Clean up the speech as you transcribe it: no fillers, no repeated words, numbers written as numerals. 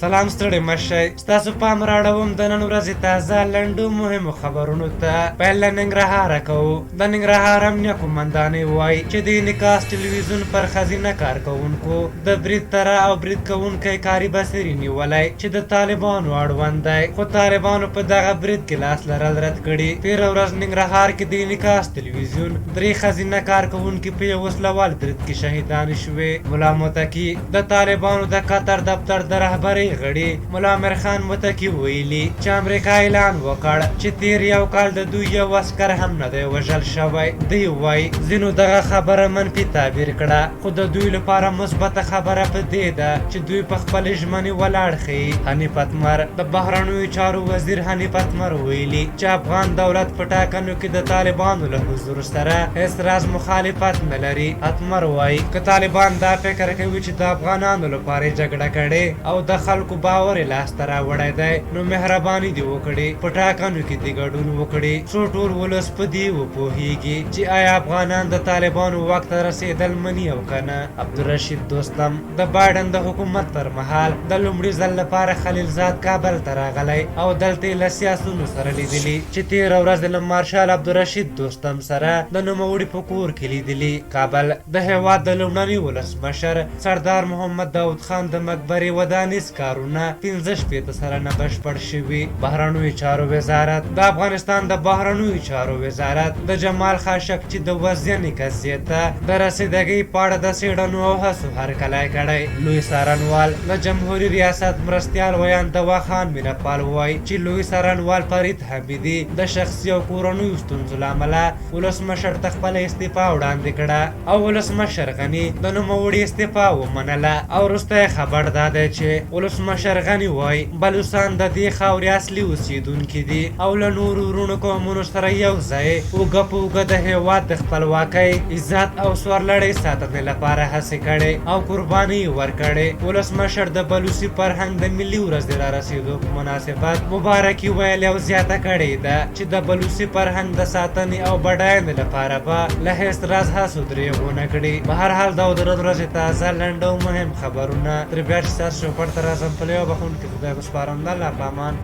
سلام ستړي مه شئ، ستاسو پام راړوم د نن ورځې تازه لنډو مهمو خبرونو ته. پیل له ننګرهاره کوو. د ننګرهار امنیه قومندانۍ وایي چې د انعکاس ټلویزیون پر ښځینه کارکوونکو د برید طرح او برید کوونکی کاري بصیري نیولی چې د طالبانو اړوند دی، خو طالبانو په دغه برید کې لاس لرل رد کړي. تېره ورځ ننګرهار کې د انعکاس ټلویزیون درې ښځینه کارکوونکي په یو وسلوال برید کې شهیدانې شوې. ملا متقي د طالبانو د قطر دفتر د رهبرۍ غړي ملا امیرخان متقي ویلي چې امریکا اعلان وکړ چې تېر یو کال د دوی یو عسکر هم نه دی وژل شوی. دی وایي ځینو دغه خبره منفي تعبیر کړه، خو د دوی لپاره مثبته خبره په دې ده چې دوی په خپلې ژمنې ولاړ ښيي. حنیف اتمر د بهرنیو چارو وزیر حنیف اتمر ویلي چې افغان دولت په ټاکنو کې د طالبانو له حضور سره هېڅ راز مخالفت نه لري. اتمر وايي که طالبان دا فکر کوي چې د افغانانو لپاره یې جګړه کړې او د خلکو باور یې لاسته راوړی دی، نو مهرباني دې وکړي په ټاکنو کې دې ګډون وکړي، څو ټول ولس په دې وپوهېږي چې ایا افغانان د طالبانو واک ته رسېدل مني او که نه. عبدالرشید دوستم د بایډن د حکومت پر مهال د لومړي ځل لپاره خلیلزاد کابل ته راغلی او دلته یې له سیاسیونو سره لیدلي چې تېره ورځ له مارشال عبدالرشید دوستم سره د نوموړي په کور کې لیدلي. کابل د هېواد د لومړني ولسمشر سردار محمد داود خان د مقبرې ودانیز کارونه 65% بشپړ شوي. بهرنیو چارو وزارت د افغانستان د بهرنیو چارو وزارت د جمال خاشقچي د وژنې قضیې ته د رسیدګۍ په اړه د څېړنو او هڅو هرکلی کړی. لوی څارنوال د جمهوري ریاست مرستیال ویاند دوا خان مینهپال وایي چې لوی څارنوال فرید حمیدي د شخصي او کورنیو ستونزو له امله ولسمشر ته خپله استعفا وړاندې کړه او ولسمشر غني د نوموړي استعفا ومنله. او وروستی خبر دا دی چې ولسمشر غني وایي بلوڅان د دې خاورې اصلي اوسېدونکي دي او له نورو وروڼو قومونو سره یو ځای اوږه په اوږه د هېواد د خپلواکۍ، عزت او سورلړۍ ساتنې لپاره هڅې کړې او قربانۍ یې ورکړې. ولسمشر د بلوڅي فرهنګ د ملي ورځې رارسېدو په مناسبت مبارکي ویلې او زیاته کړې ده چې د بلوڅي فرهنګ د ساتنې او بډاینې لپاره به له هېڅ راز هڅو درېغ ونه کړي. په هر حال دا و د نن ورځې تازه، لنډ او مهم خبرونه. تر بیا چې ستاسو چوپړ ته راځم، په لوی او بخښونکي خدای مو سپارم. د الله په امان.